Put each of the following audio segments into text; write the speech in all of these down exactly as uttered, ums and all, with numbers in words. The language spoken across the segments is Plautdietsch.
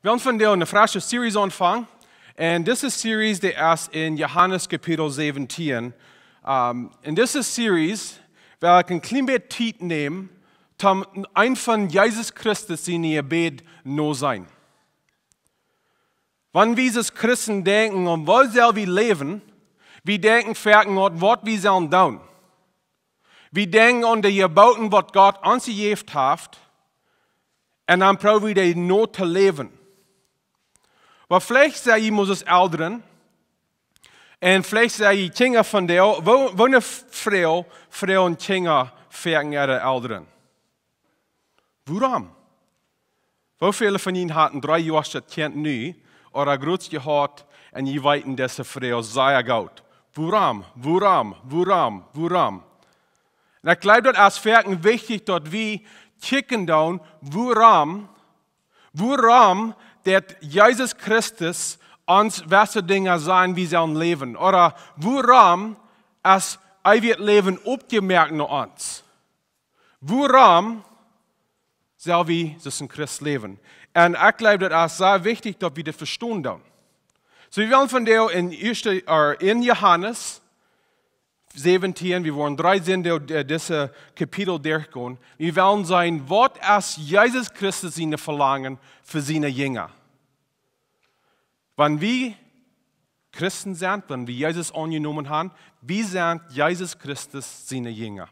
Wie wellen vondoag eene fresche Series aunfangen. Un dise Series, dee es en Johanes Kapitel säwentieen. Um, en dise Series well ekj een kjlien bät Tiet nämen, om een von Jesus Christus siene Jebäd no sennen. Wan wie aus Christen denkjen aun woo sell wie läwen, wie denkjen foaken aun waut wie sellen doonen. Wie denkjen aun de Jeboten, waut Gott ons jejäft haft, un dan proowen wie dee no to läwen. Oba veleicht sent jie Moses Elren, un veleicht sent jie Kjinja vondoag, woo, woo eene Froag froagen Kjinja foaken äare Elren? Wuarom? Woo väle von junt haben dree Joa daut Kjint nu, ooda groot jehaut, un jie weeten dise Froag sea goot? Wuarom? Wuarom? Wuarom? Wuarom? Un ekj jleew, daut es werkjlich wichtich, daut wie kjikjen doonen, wuarom, wuarom daut Jesus Christus ons jewesse Dinja sajcht, wie sellen läwen. Ooda wuarom es eewjet Läwen oppjemoakt no ons. Wuarom sell wie aus een Christ läwen? Un ekj jleew, daut es sea wichtich, daut wie daut vestonen doonen. Soo, wie wellen vondoag en ieeschte, ooda en Johanes säwentieen, wie woaren dree Sinden, äh, dise Kapitel derchgonen. Wie wellen seenen, waut es Jesus Christus siene Velangen fa siene Jinja? Wan wie Christen sent, wan wie Jesus aunjenomen haben, wie sent Jesus Christus siene Jinja.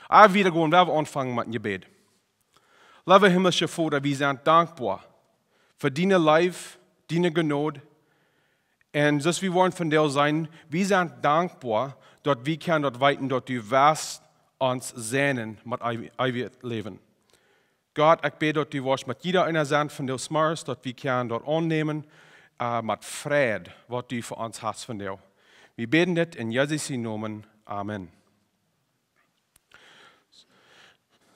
Oba wieda gonen, wie aunfangen met een Jebäd. Leewa himmlischa Voda, wie sent dankboa fa diene Leew, diene Jnod. Un soo aus wie woaren vondoag seenen, wie sent dankboa, daut wie kjennen daut weeten, daut du woascht ons säajnen met eew-, eewjet Läwen. Gott, ekj bäd, daut du woascht met jieda eena sennen vondoag zemorjes, daut wie kjennen daut aunnämen, äh, met Fräd, waut du fa ons hast vondoag. Wie bäden dit en Jesus sienen Nomen. Amen.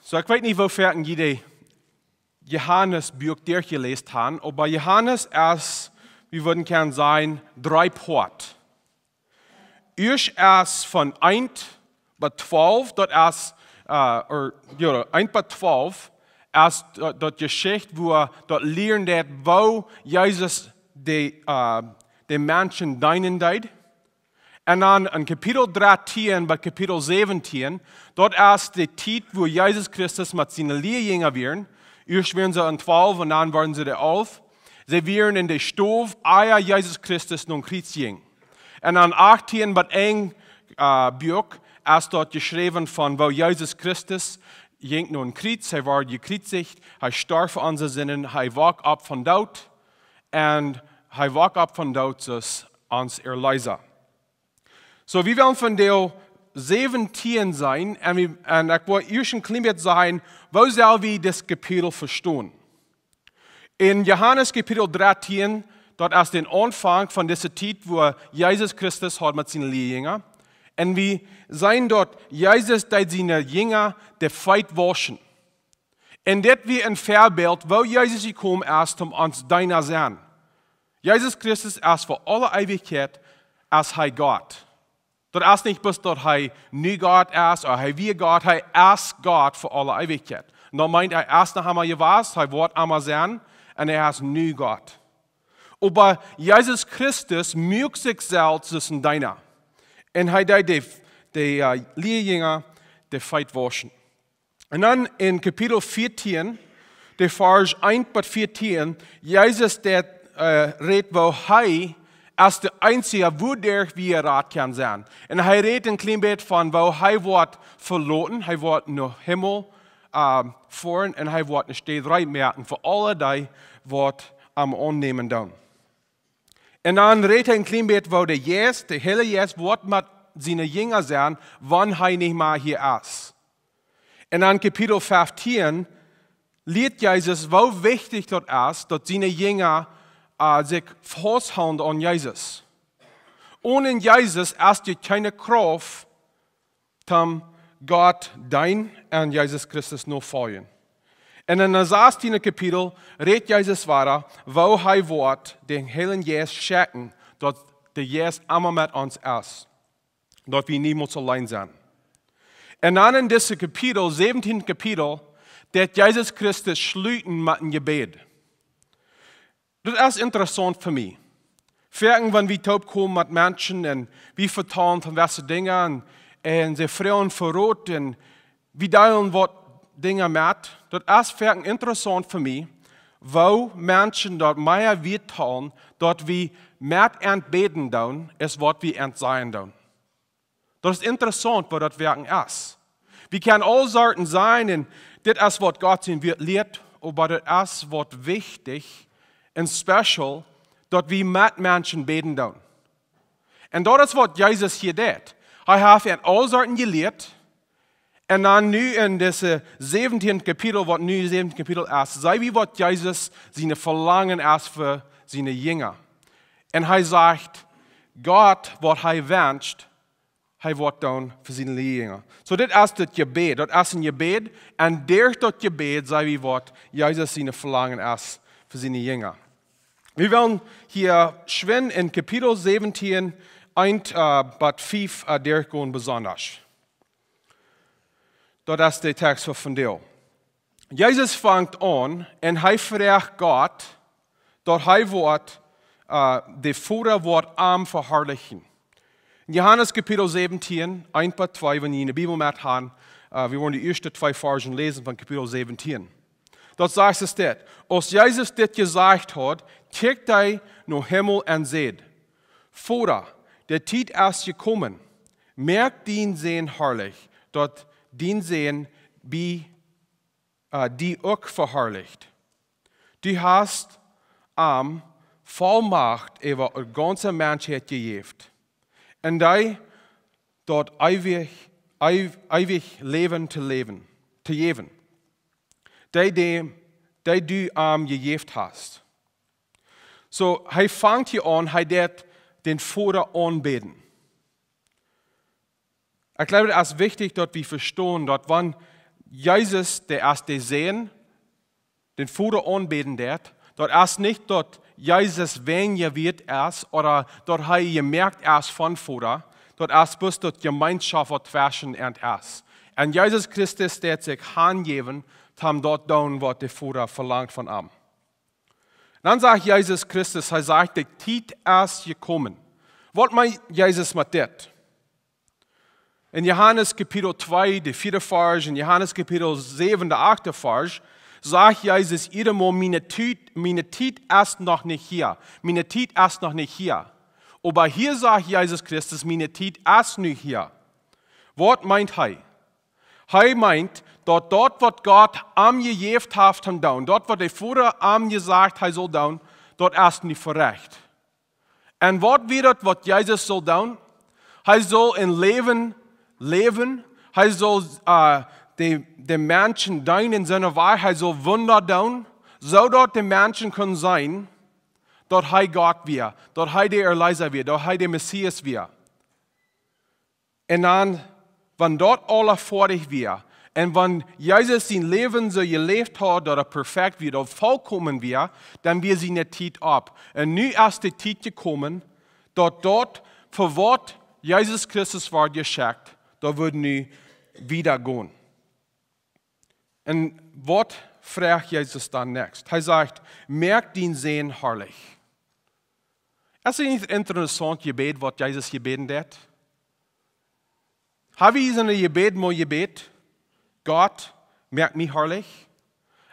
Soo, ekj weet nich, woo foaken jie daut Johanes Buak derchjeläst haben, oba Johanes es, wie wudden kjennen sajen, dree Poat. Ieescht es von eent bat twalf, daut es, äh, ooda, jo, eent bat twalf, es daut, daut Jeschicht, wua daut lieren deit, woo Jesus de, äh, de Menschen deenen deed. Un dan en Kapitel dartieen bat Kapitel säwentieen, daut es de Tiet, wua Jesus Christus met siene Leajinja wieren. Ieescht wieren see en twalf un dan worden see de alf. See wieren en de Stow, ea Jesus Christus nom Kjriez jinkj. Un dan achtieen bat een, äh, Buak es daut jeschräwen von woo Jesus Christus jinkj nom Kjriez, hee wort jekjriezicht, hee storf fa onse Sinden, hee woak opp vom Doot, un hee woak opp vom Doot aus ons Erleesa. Soo, wie wellen vondoag säwentieen seenen, un wie, un ekj well ieescht een kjlien bät sajen, woo sell wie dit Kapitel vestonen? En Johanes Kapitel dartieen, daut es de Aunfank von dise Tiet, wua Jesus Christus haud met siene Leajinja. Un wie seenen daut Jesus deed siene Jinja de Feet wauschen. Un dit wia een Väabilt, woo Jesus jekomen es, om ons Deena sennen. Jesus Christus es fa aule Eewichkjeit, es hee Gott. Daut es nich bloos daut hee nu Gott es, ooda hee wia Gott, hee es Gott fa aule Eewichkjeit. Un daut meent, hee es noch emol jewast, hee woat emol sennen, un hee es nu Gott. Oba Jesus Christus muak sikj selfst aus een Deena. Un hee deed de, de, äh, Leajinja de Feet wauschen. Un dan en Kapitel vieetieen, de Varsch eent bat vieetieen, Jesus daut, äh, rät, woo hee aus de eensje, woo derch wie jerat kjennen sennen. Un hee rät een kjlien bät von woo hee woat veloten, hee woat nom Himmel, äh, foaren un hee woat eene Städ reed moaken fa aule dee, waut am aunnämen doonen. Un dan rät hee een kjlien bät woo de Jeist, de Heilje Jeist woat met siene Jinja sennen, wan hee nich mea hia es. Un dan Kapitel feftieen lieet Jesus, woo wichtich daut es, daut siene Jinja, äh, sikj fausthoolen aun Jesus. Onen Jesus es doa kjeene Krauft, om Gott deenen un Jesus Christus nofoljen. Un en daut sastieen Kapitel rät Jesus wieda, woo hee woat dän Heiljen Jeist schekjen, daut de Jeist emma met ons es, daut wie niemols auleen sent. Un dan en dit Kapitel, säwentieen Kapitel, deit Jesus Christus schluten met een Jebäd. Daut es interessaunt fa mie. Foaken, wan wie toopkomen met Menschen un wie vetalen von waut see Dinja un, un see froagen fa Rot un wie deelen waut Dinja met, daut es foaken interessaunt fa mie, woo Menschen daut mea vetalen, daut wie met an bäden doonen, es waut wie an sajen doonen. Daut es interessaunt, woo daut werkjlich es. Wie kjennen aul Sorten sajen, un dit es waut Gott sien Wuat lieet, oba daut es waut wichtich un special, daut wie met Menschen bäden doonen. Un daut es waut Jesus hia deed. Hee haft an aul Sorten jelieet. Un dan nu en dit säwentiende Kapitel, waut nu säwentiende Kapitel es, seenen wie waut Jesus sien Velangen es fa siene Jinja. Un hee sajcht, Gott, waut hee wenscht, hee woat doonen fa siene Jinja. Soo, dit es daut Jebäd. Daut es een Jebäd. Un derch daut Jebäd seenen wie waut Jesus sien Velangen es fa siene Jinja. Wie wellen hia schwind en Kapitel säwentieen, eent, äh, bat fief, äh, derchgonen besonda. Daut es de Tekst fa vondoag. Jesus fangt aun un hee froagt Gott, daut hee woat, äh, de Voda woat am veharlichen. En Johanes Kapitel säwentieen, eent bat twee, wan jie de Bibel met han, äh, wie woaren de ieeschte twee Varzen läsen von Kapitel säwentieen. Daut sajcht et dit: Aus Jesus dit jesajcht haud, kjikjt hee nom Himmel un säd: Voda, de Tiet es jekomen. Moak dienen Sän harlich, daut dien Sän bie, äh, die uk veharlicht. Du hast am Vollmacht äwa de gaunze Menschheit jejäft. Un die daut eewje, eew-, eewje Läwen to läwen, to jäwen. Dee, dee, dee du am jejäft hast. Soo, hee fangt hia aun, hee deit dän Voda aunbäden. Ekj jleew, daut es wichtich, daut wie vestonen, daut wan Jesus, dee es de Sän, dän Voda aunbäden deit, daut es nich, daut Jesus weinja wieet es, ooda daut hee jemoakt es vom Voda, daut es bloos daut Jemeenschoft, waut tweschen an es. Un Jesus Christus deit sikj hanjäwen, toom daut doonen, waut de Voda velangt von am. Dan sajcht Jesus Christus, hee sajcht, de Tiet es jekomen. Waut meent Jesus met dit? En Johanes Kapitel twee, de vieede Varsch, en Johanes Kapitel säwen, de achte Varsch, sajcht Jesus eenjemol: Miene Tiet, miene Tiet es noch nich hia. Miene Tiet es noch nich hia. Oba hia sajcht Jesus Christus: Miene Tiet es nu hia. Waut meent hee? Hee meent, daut daut, waut Gott am jejäft haft to doonen, daut, waut de Voda am jesajcht hee saul doonen, daut es nu vollbrocht. Un waut wia daut, waut Jesus saul doonen? Hee saul een Läwen läwen. Hee saul, äh, de, de Menschen deenen en siene Wajch. Hee saul Wunda doonen, soo daut de Menschen kunnen seenen, daut hee Gott wia, daut hee de Erleesa wia, daut hee de Messias wia. Un dan, wan daut aules foadich wia, un wan Jesus sien Läwen soo jeläft haud, daut et perfekt wia, daut et vollkomen wia, dan wia siene Tiet opp. Un nu es de Tiet jekomen, daut daut, fa waut Jesus Christus wort jeschekjt, daut woat nu wieda gonen. Un waut froagt Jesus dan next? Hee sajcht: Moak dienen Sän harlich. Es daut nich een interessaunt Jebäd, waut Jesus jebäden haft? Hab wie sien Jebäd mol jebät: Gott, moak mie harlich?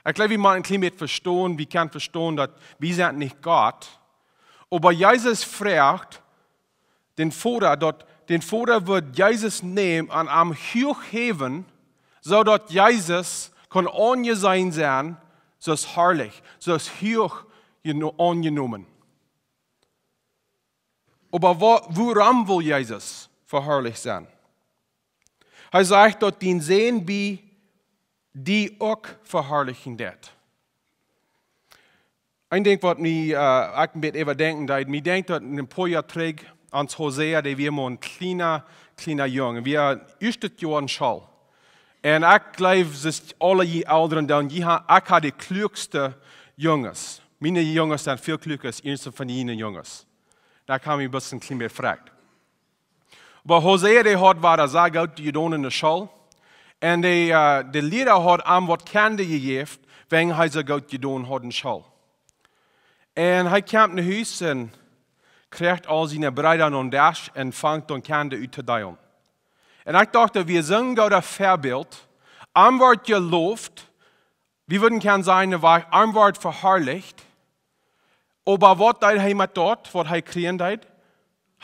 Ekj jleew, wie motten een kjlien bät vestonen, wie kjennen vestonen, daut wie sent nich Gott. Oba Jesus froagt dän Voda, daut dän Voda wudd Jesus nämen un am huach häwen, soo daut Jesus kunn aunjeseenen sennen, soo aus harlich, soo aus huach jeno-, aunjenomen. Oba wua-, wuarom wull Jesus veharlicht sennen? Hee sajcht, daut dien Sän bie die uk veharlichen deit. Een Dinkj, waut mie, äh, ekj een bät äwadenkjen deed, mie denkjt daut een poa Joa trigj, ons Hosea, dee wia mau een kjliena, kjliena Jung. Wia ieescht daut Joa en School. Un ekj jleew, soo aus aule jie Elren doonen, jie ha-, ekj ha de kluakste Junges. Miene Junges sent väl kluaka aus eenje von june Junges. Doa kaun ekj bloos een kjlien bät froagen. Oba Hosea, dee haud wada sea goot jedonen en de School. Un de, äh, de Liera haud am waut Kjende jejäft, wäajen hee soo goot jedonen haud en School. Un hee kjemt no Hus un kjricht aul siene Breeda aum Desch un fangt aun Kjenda uttodeelen. Un ekj docht, daut wia soon goodet Väabilt. Am wort jeloft, wie wudden kjennen sajen, hee wia, am wort veharlicht. Oba waut deed hee met daut, waut hee kjrieen deed?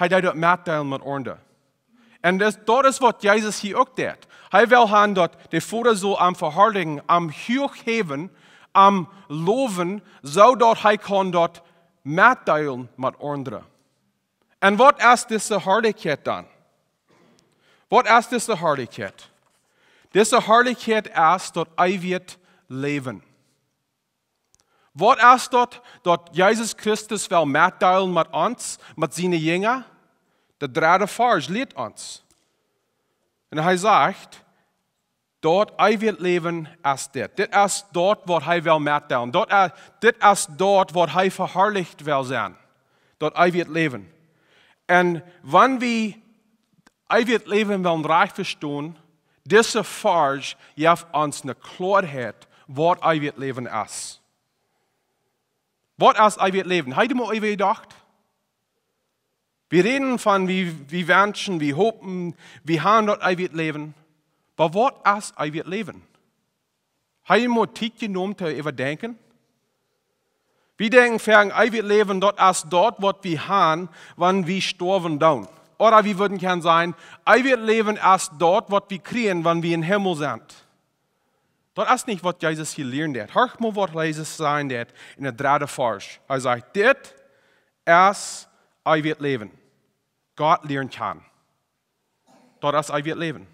Hee deed daut metdeelen met aundre. Un daut, daut es waut Jesus hia uk deed. Hee well han daut de Voda sull am veharlichen, am huach häwen, am lowen, soo daut hee kunn daut metdeelen met aundre. Un waut es dise Harlichkjeit dan? Waut es dise Harlichkjeit? Dise Harlichkjeit es daut eewje Läwen. Waut es daut, daut Jesus Christus well metdeelen met ons, met siene Jinja? De dredde Varsch lieet ons. Un hee sajcht, daut eewje Läwen es dit. Dit es daut, waut hee well metdeelen. Daut es, dit es daut, waut hee veharlicht well sennen. Daut eewje Läwen. Un wan wie eewje Läwen wellen rajcht vestonen, dise Varsch jeft ons eene Kloarheit, waut eewje Läwen es. Waut es eewje Läwen? Hab jie mol äwa jedocht? Wie räden von, wie, wie wenschen, wie hopen, wie haben daut eewje Läwen. Oba waut es eewje Läwen? Hab jie mol Tiet jenomen to äwadenkjen? Wie denkjen foaken, eewje Läwen, daut es daut, waut wie haben, wan wie stoawen doonen. Ooda wie wudden kjennen sajen, eewje Läwen es daut, waut wie kjrieen, wan wie em Himmel sent. Daut es nich, waut Jesus hia lieren deed. Horcht mol, waut Jesus sajen deed en de dredde Varsch. Hee sajcht, dit es eewje Läwen. Gott lieren kjanen. Daut es eewje Läwen.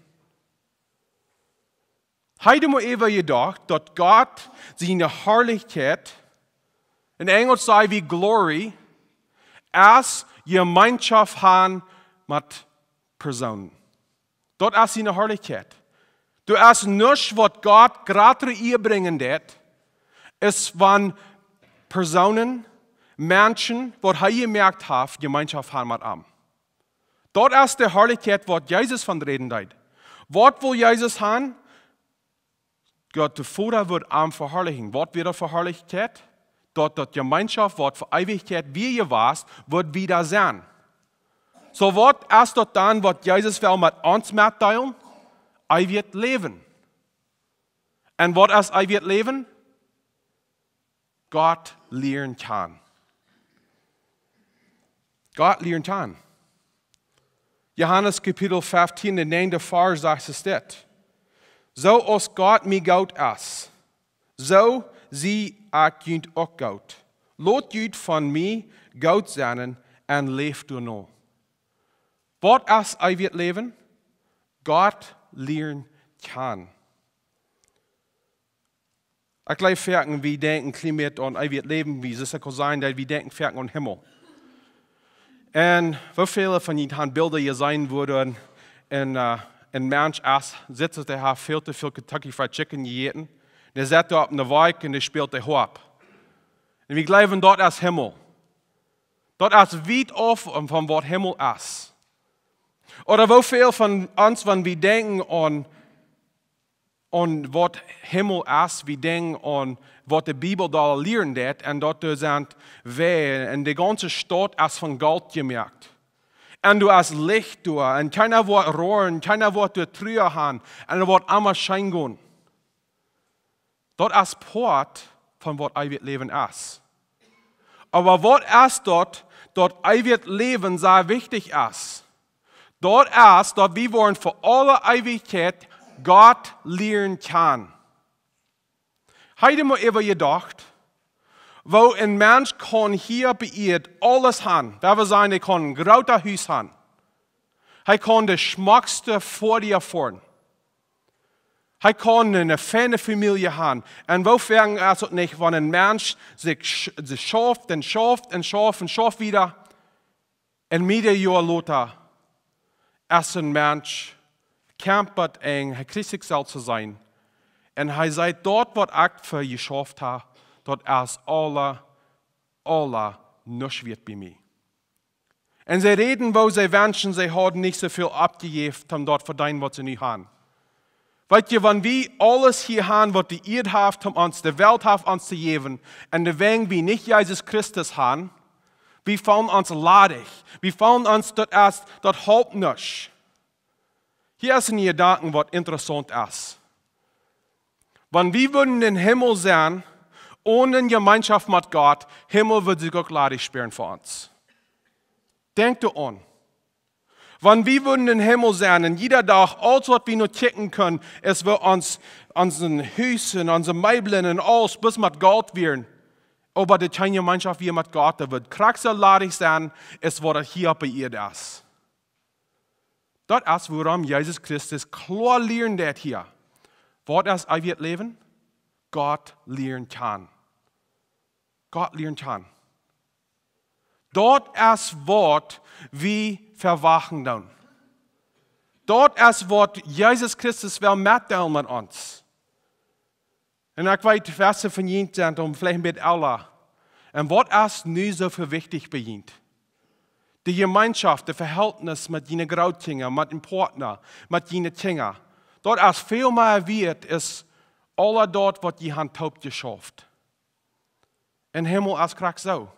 Hab jie mol äwa jedocht, daut Gott siene Harlichkjeit, en Enjlisch saj wie glory, es Jemeenschoft haben met Persoonen. Daut es siene Harlichkjeit. Doa es nuscht, waut Gott jrata Ea brinjen deed, es wan Persoonen, Menschen, waut hee jemoakt haft, Jemeenschoft haben met am. Daut es de Harlichkjeit, waut Jesus von räden deed. Waut well Jesus haben? Gott de Voda wudd am veharlichen. Waut wia daut Harlichkjeit? Daut daut Jemeenschoft, waut fa Eewichkjeit wia jewast, wudd wieda sennen. Soo, waut es daut dan, waut Jesus well met ons metdeelen? Eewjet Läwen. Un waut es eewjet Läwen? Gott lieren kjanen. Gott lieren kjanen. Johanes Kapitel feftieen, de näajende Varsch sajcht es dit: Soo aus Gott mie goot es, soo sie ekj junt uk goot. Lot junt von mie goot sennen un läft doano. Waut es eewjet Läwen? Gott lieren kjanen. Ekj jleew, foaken, wie denkjen kjlien bät aun eewjet Läwen, wie soo sajen, daut wie denkjen foaken aun Himmel. Un woo väle von junt haben Bilda jeseenen, wua een, äh, een Mensch es, sitt, dee haft väl too väl Kentucky Fried Chicken jejäten. Dee sitt doa opp eene Wolkj un dee spält de Hoap. Un wie jleewen, daut es Himmel. Daut es wiet auf von waut Himmel es. Ooda woo väl von ons, wan wie denkjen aun, aun waut Himmel es, wie denkjen aun waut de Bibel doa lieren deit, un daut doa sent Wäaj, un de gaunze Staut es von Golt jemoakt. Un doa es Licht doa, un kjeena woat roaren, kjeena woat doa Trua haben, un et woat aules scheen gonen. Daut es Poat von waut eewjet Läwen es. Oba waut es daut, daut eewjet Läwen soo wichtich es? Daut es, daut wie woaren fa aule Eewichkjeit Gott lieren kjanen. Hab jie mol äwa jedocht, woo een Mensch kaun hia opp Ieed aules haben? Wie wellen sajen, hee kaun een grootet Hus haben. Hee kaun de schmockste Foatieja foaren. Hee kaun eene feine Famielje haben. Un woo foaken es daut nich, wan een Mensch sikj sch-, sikj schauft un schauft un schauft un schauft wieda. Un mearere Joa lota es een Mensch, kjempat en, hee kjricht sikj selfst to seenen. Un hee sajcht, daut waut ekj fa jeschauft hab, daut es aules, aules nuscht wieet bie mie. Un see räden, woo see wenschen, see hauden nich soo väl oppjejäft, om daut to vedeenen, waut see nu haben. Weet jie, wan wie aules hia han, waut de Ieed haft om ons, de Welt haft ons to jäwen, un de wäajen wie nich Jesus Christus han, wie feelen ons ladich. Wie feelen ons, daut es, daut halpt nich. Hia es een Jedanken, waut interessaunt es. Wan wie wudden em Himmel sennen, onen Jemeenschoft met Gott, Himmel wudd sikj uk ladich spieren fa ons. Denkj doaraun. Wan wie wudden em Himmel sennen un jieda Dach aules, waut wie noch kjikjen kunnen, es, woo ons, onse Hus un onse Meeblen un aules bloos met Golt wieren, oba de kjeene Jemeenschoft wia met Gott, daut wudd krakjt soo ladich sennen, es waut et hia oppe Ieed es. Daut es, wuarom Jesus Christus kloa lieren deed hia. Waut es eewjet Läwen? Gott lieren kjanen. Gott lieren kjanen. Daut es, waut wie vewachten doonen. Daut es, waut Jesus Christus well metdeelen met ons. Un ekj weet, waut von junt sent, om veleicht een bät ella. Un waut es nu soo väl wichtich bie junt? De Jemeenschoft, de Vehältnis met june Grootkjinja, met een Partner, met june Kjinja. Daut es väl mea wieet aus aul daut, waut jie han toop jeschauft. Em Himmel es krakjt soo.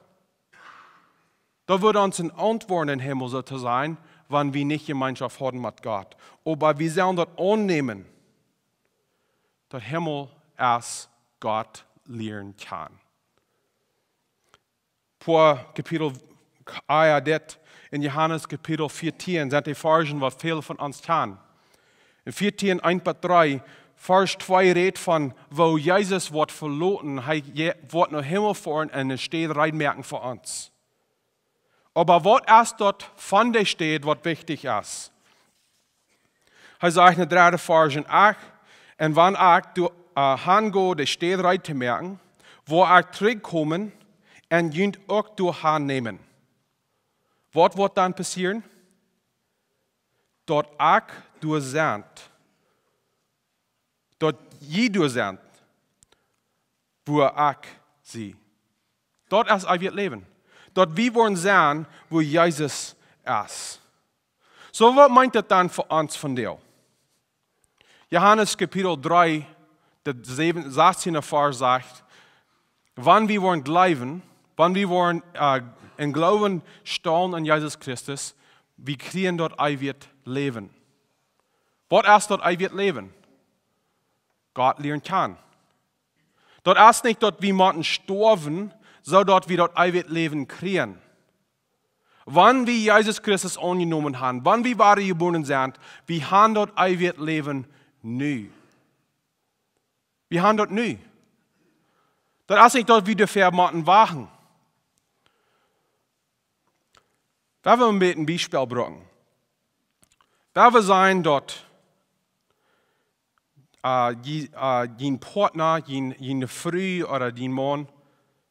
Daut wudd ons een Auntwuat em Himmel soo to sennen, wan wie nich Jemeenschoft hauden met Gott. Oba wie sellen daut aunnämen. Daut Himmel es Gott lieren kjanen. Poa Kapitel, ah jo, dit, en Johanes Kapitel vieetieen sent de Varschen, waut väl von ons kjanen. En vieetieen, eent bat dree, Varsch twee rät von, woo Jesus woat veloten, hee je-, woat no Himmel foaren un eene Städ reed moaken fa ons. Oba waut es daut von de Städ, waut wichtich es? Hee sajcht en de dredde Varsch: Ekj, un wan ekj doa, äh, han go, de Städ reed to moaken, woa ekj trigjkomen un junt uk doa han nämen. Waut woat dan passieren? Daut ekj doa sie. Daut jie doa sent, wua ekj sie. Daut es eewjet Läwen. Daut wie woaren sennen, wua Jesus es. Soo, waut meent daut dan fa ons vondoag? Johanes Kapitel dree, de säwen-, sastieen Varsch sajcht, wan wie woaren jleewen, wan wie woaren, äh, em Gloowen stonen aun Jesus Christus, wie kjrieen daut eewjet Läwen. Waut es daut eewjet Läwen? Gott lieren kjanen. Daut es nich, daut wie motten stoawen, soo daut wie daut eewjet Läwen kjrieen. Wan wie Jesus Christus aunjenomen han, wan wie wadajebuaren sent, wie han daut eewjet Läwen nu. Wie han daut nu. Daut es nich, daut wie doafäa motten wachten. Lot wie een bät een Biespel brinjen. Lot wie sajen daut, äh, jie-, äh, jun Partner, jun, june Fru ooda jun Maun,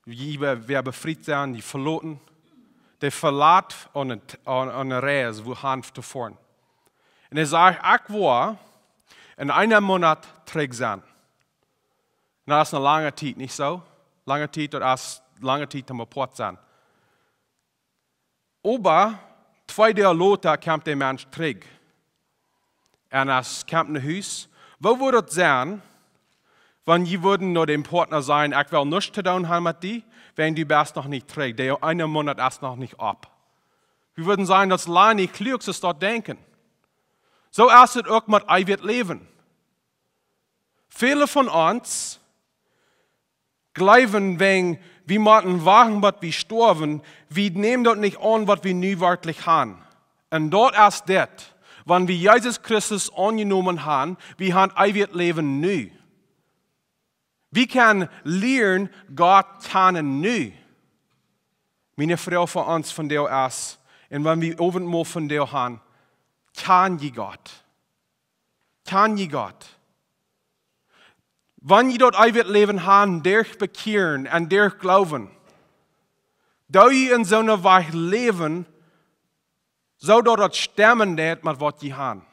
jie be-, wäa befriet sent, dee veloten, dee velat aun eene, aun, aun eene Reis, wua han to foaren. Un hee sajcht: Ekj woa en eenen Moonat trigj sennen. Daut es eene lange Tiet, nich soo? Lange Tiet, daut es lange Tiet om apoat sennen. Oba twee Doag lota kjemt de Mensch trigj. Un hee kjemt no Hus. Woo wudd daut sennen, wan jie wudden no dän Partner sajen: Ekj well nuscht to doonen han met die, wiels du best noch nich trigj. De eene Moonat es noch nich opp. Wie wudden sajen, daut es lang nich kluak, soo to denkjen. Soo es et uk met eewjet Läwen. Väle von ons jleewen, wan wie motten wachten, bat wie stoawen, wie nämen daut nich aun, waut wie nu werkjlich han. Un daut es dit, wan wie Jesus Christus aunjenomen han, wie han eewjet Läwen nu. Wie kjennen lieren Gott kjanen nu. Miene Froag fa ons vondoag es, un wan wie Owentmol vondoag han, kjan jie Gott? Kjan jie Gott? Wan jie daut eewjet Läwen han derch bekjieren un derch Gloowen, doo jie en soone Wies läwen, soo daut daut stemmen deit met waut jie han?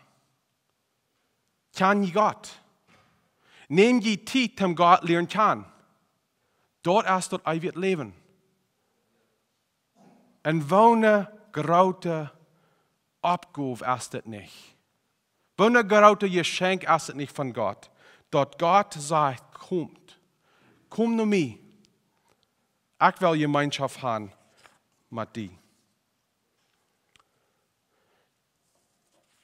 Kjan jie Gott? Näm jie Tiet om Gott lieren kjanen? Daut es daut eewjet Läwen. Un woo eene groote Oppgow es daut nich? Woo een grootet Jeschenkj es et nich von Gott, daut Gott sajcht: Komt, kom no mie. Ekj well Jemeenschoft han met die.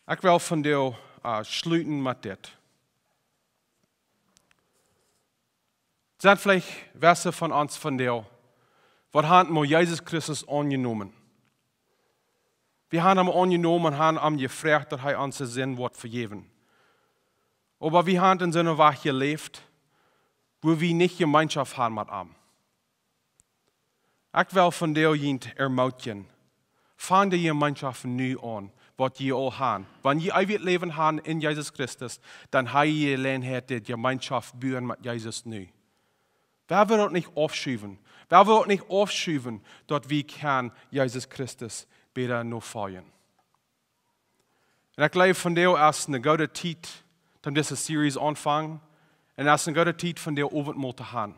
Ekj well vondoag, äh, schluten met dit. Sent veleicht wese von ons vondoag, waut han mau Jesus Christus aunjenomen. Wie han am aunjenomen un han am jefroacht, daut hee onse Sind woat vejäwen. Oba wie han en soone Wajch jeläft, wua wie nich Jemeenschoft han met am. Ekj well vondoag junt ermootjen: Fang de Jemeenschoft nu aun, waut jie aul han. Wan jie eewjet Läwen han en Jesus Christus, dan ha jie Jeläajenheit, de Jemeenschoft buen met Jesus nu. Wie wellen daut nich aufschuwen. Wie wellen daut nich aufschuwen, daut wie kjennen Jesus Christus bäta nofoljen. Un ekj jleew, vondoag es eene goode Tiet, om dise Series aunfangen. Un es eene goode Tiet, vondoag Owentmol to han.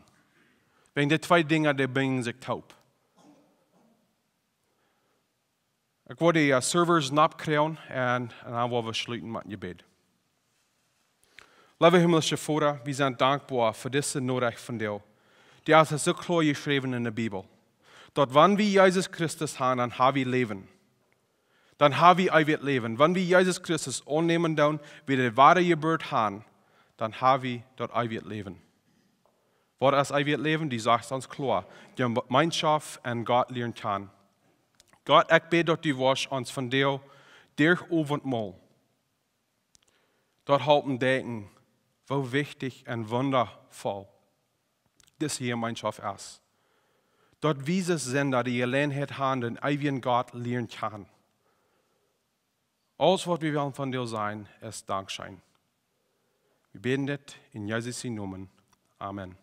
Wäajen dee twee Dinja, dee brinjen sikj toop. Ekj woa de, äh, Servers nopp kjrieen un, un dan woa wie schluten met een Jebäd. Leewa himmlischa Voda, wie sent dankboa fa dise Norecht vondoag. Dee es soo kloa jeschräwen en de Bibel, daut wan wie Jesus Christus han, dan ha wie Läwen. Dan ha wie eewjet Läwen. Wan wie Jesus Christus aunnämen doonen, wie de Wadajeburt han, dan ha wie daut eewjet Läwen. Waut es eewjet Läwen? Dee sajcht ons kloa: Jemeenschoft met Gott lieren kjanen. Gott, ekj bäd, daut du woascht ons vondoag derch Owentmol daut halpen denkjen, woo wichtich un wundavoll dise Jemeenschoft es. Daut wie aus Sinda de Jeläajenheit han, dän eewjen Gott lieren kjanen. Aules, waut wie wellen vondoag sajen, es Dankscheen. Wie bäden dit en Jesus sienen Nomen. Amen.